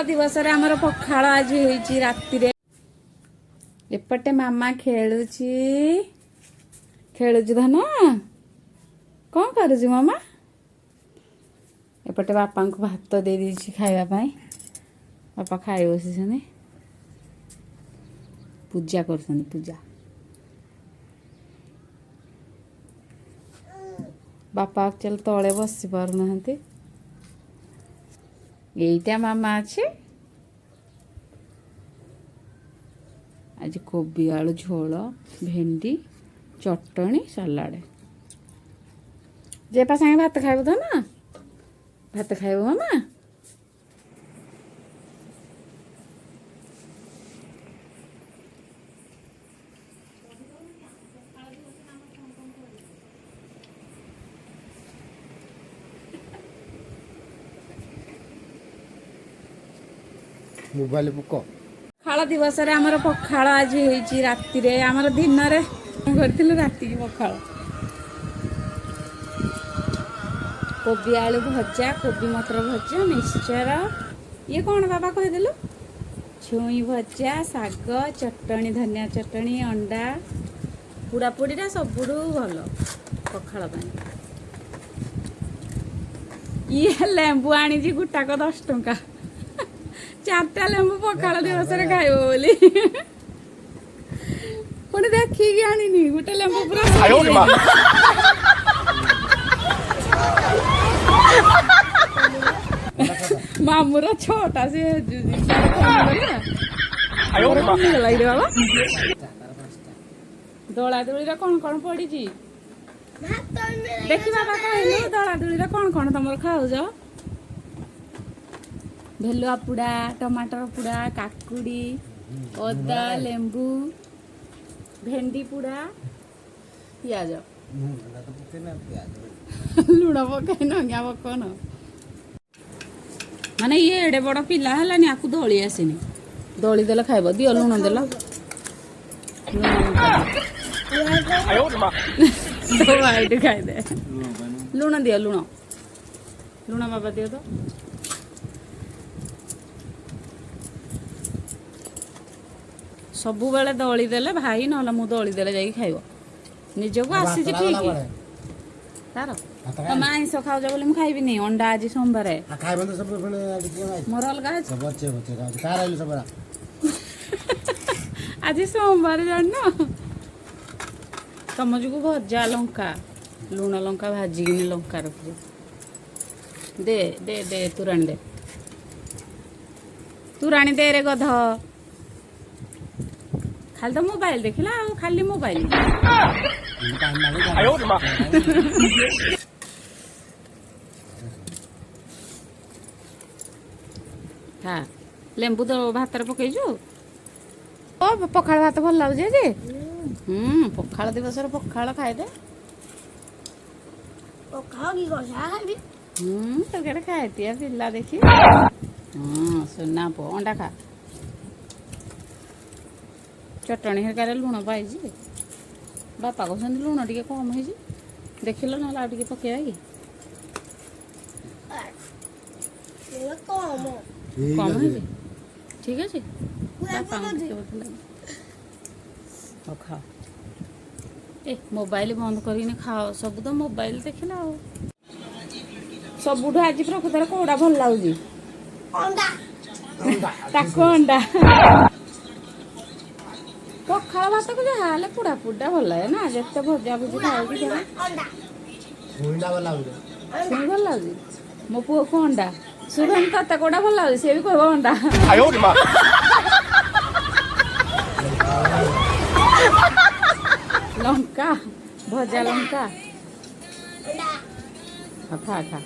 ଦିବସରେ ଆମର ପଖାଳ ଆଜି ହେଇଛି ରାତିରେ। ଏପଟେ ମାମା ଖେଳୁଛି, ଖେଳୁଛି। ଧନ, କଣ କରୁଛୁ ମାମା? ଏପଟେ ବାପାଙ୍କୁ ଭାତ ଦେଇ ଦେଇଛି ଖାଇବା ପାଇଁ। ବାପା ଖାଇ ବସିଛନ୍ତି, ପୂଜା କରୁଛନ୍ତି ପୂଜା। ବାପା ଆକ୍ଚୁଆଲି ତଳେ ବସି ପାରୁନାହାନ୍ତି। ଏଇଟା ମାମା ଅଛି। ଆଜି କୋବି ଆଳୁ ଝୋଳ, ଭେଣ୍ଡି ଚଟଣି, ସାଲାଡ଼। ଜେପା ସାଙ୍ଗେ ଭାତ ଖାଇବୁ ତ ନା? ଭାତ ଖାଇବୁ ମାମା? ମୋବାଇଲ ପୋକ। ପଖାଳ ଦିବସରେ ଆମର ପଖାଳ ଆଜି ହେଇଛି ରାତିରେ। ଆମର ଦିନରେ କରିଥିଲୁ, ରାତିକି ପଖାଳ। କୋବି ଆଳୁ ଭଜା, କୋବି ମଟର ଭଜା, ମିକ୍ସଚର। ଇଏ କ'ଣ ବାବା କହିଦେଲୁ? ଛୁଇଁ ଭଜା, ଶାଗ, ଚଟଣି, ଧନିଆ ଚଟଣି, ଅଣ୍ଡା। ପୋଡ଼ାପୋଡ଼ିଟା ସବୁଠୁ ଭଲ ପଖାଳ ପାଇଁ। ଇଏ ଲେମ୍ବୁ ଆଣିଛି ଗୋଟାକ 10 ଟଙ୍କା। ଚାରିଟା ଲେମ୍ବୁ ପଖାଳ ଦିବସରେ ଖାଇବ ବୋଲି। ପୁଣି ଦେଖିକି ଆଣିନି, ଗୋଟେ ଲେମ୍ବୁ ପୁରା ସରିଯାଇଛି। ମାମୁର ଛଅଟା, ସେ କମିଗଲା କିରେ ବାବା? ଦଳା ଦୁଳିର କଣ କଣ ପଡିଛି ଦେଖି ବାବା କହିଲୁ। ଦଳା ଦୁଳିର କଣ କଣ ତମର ଖାଉଛ? ଭେଲୁଆ ପୁଡ଼ା, ଟମାଟର ପୁଡ଼ା, କାକୁଡ଼ି, ଅଦା, ଲେମ୍ବୁ, ଭେଣ୍ଡି ପୁଡ଼ା, ପିଆଜ। ଲୁଣ ତ ପକେଇନା, ପିଆଜ। ଲୁଣ ପକେଇନ, ଆଜ୍ଞା ପକଉନ। ମାନେ ଇଏ ଏଡ଼େ ବଡ଼ ପିଲା ହେଲାନି, ଆକୁ ଦଳି ଆସିନି। ଦଳି ଦେଲେ ଖାଇବ। ଦିଅ, ଲୁଣ ଦେଲ। ଲୁଣ ତୋ ଭାଇଠୁ ଖାଇଦେ। ଲୁଣ ଦିଅ, ଲୁଣ, ଲୁଣ ବାବା ଦିଅ ତ। ସବୁବେଳେ ଦଳି ଦେଲେ ଭାଇ, ନହେଲେ ମୁଁ ଦଳି ଦେଲେ ଯାଇକି ଖାଇବ। ନିଜକୁ ଆସିଛି ଠିକ ତାର। ତମେ ଆଇଁଷ ଖାଉଛ ବୋଲି ମୁଁ ଖାଇବିନି ଅଣ୍ଡା ଆଜି ସୋମବାର। ଖାଇବ ତ ସବୁ ପୁଣି ଟିକେ। ମୋର ଅଲଗା ଅଛି। ସବୁ ଅଛି, ଅଛି, ଖାଉଛି। କାହାର ଆଇଲୁ ସବୁ? ଆଜି ସୋମବାର ଜାଣିନ? ତମ ଯୋଗୁ ଭଜା ଲଙ୍କା, ଲୁଣ ଲଙ୍କା ଭାଜିକିନି ଲଙ୍କା ରଖିଛି। ଦେ ଦେ ଦେ, ତୁରାଣି ଦେ, ତୁରାଣି ଦେ ରେ ଗଧ। ଖାଲି ତ ମୋବାଇଲ ଦେଖିଲା ଆଉ ଖାଲି ମୋବାଇଲ। ଟାଇମ୍ ଲାଗେ। ଖା। ଲେମ୍ବୁ ତ ଭାତରେ ପକେଇଛୁ। ଓ, ପଖାଳ ଭାତ ଭଲ ଲାଗୁଛି ଆଜି। ପଖାଳ ଦିବସରେ ପଖାଳ ଖାଇଦେ। ପଖାଳ କି କଷା ଖାଇବି। ତୁ କେଡ଼େ ଖାଇତିଆ ପିଲା ଦେଖି। ହଁ ସୁନା ପୁଅ, ଅଣ୍ଡା ଖା। ଚଟଣି ହେରିକାରେ ଲୁଣ ପାଇଛି। ବାପା କହୁଛନ୍ତି ଲୁଣ ଟିକେ କମ୍ ହେଇଛି। ଦେଖିଲ, ନହେଲେ ଆଉ ଟିକେ ପକେଇବା କି? ଏଇଟା କମ। କମ୍ ହେଇଛି, ଠିକ୍ ଅଛି। ପୁରା। ବାପାଙ୍କୁ ଟିକେ ବୋଧେ ଲାଗେ। ହଉ ଖାଅ। ଏ ମୋବାଇଲ ବନ୍ଦ କରିକିନି ଖାଅ। ସବୁ ତ ମୋବାଇଲ ଦେଖିଲା ଆଉ। ସବୁଠୁ ଆଜି ପ୍ରକୃତରେ କୋଉଟା ଭଲ ଲାଗୁଛି? ଅଣ୍ଡା। ତାକୁ ଅଣ୍ଡା। ପଖାଳ ଭାତକୁ ଯାହା ହେଲେ ପୋଡ଼ା ପୋଡ଼ା ଭଲ ଲାଗେ ନା, ଯେତେ ଭଜା ଭୁଜି ଖାଉ କି ଯାହା। ଅଣ୍ଡା। ଛୁଇଁଟା ଭଲ ଲାଗୁଛି। ଛୁଇଁ ଭଲ ଲାଗୁଛି ମୋ ପୁଅକୁ ଅଣ୍ଡା। ଶୁଭମ, ତତେ କୋଉଟା ଭଲ ଲାଗୁଛି? ସେ ବି କହିବ ଅଣ୍ଡା। 哎呦我的妈！ ଲଙ୍କା, ଭଜା ଲଙ୍କା। ଅଣ୍ଡା। ହଁ, ଖା ଖା।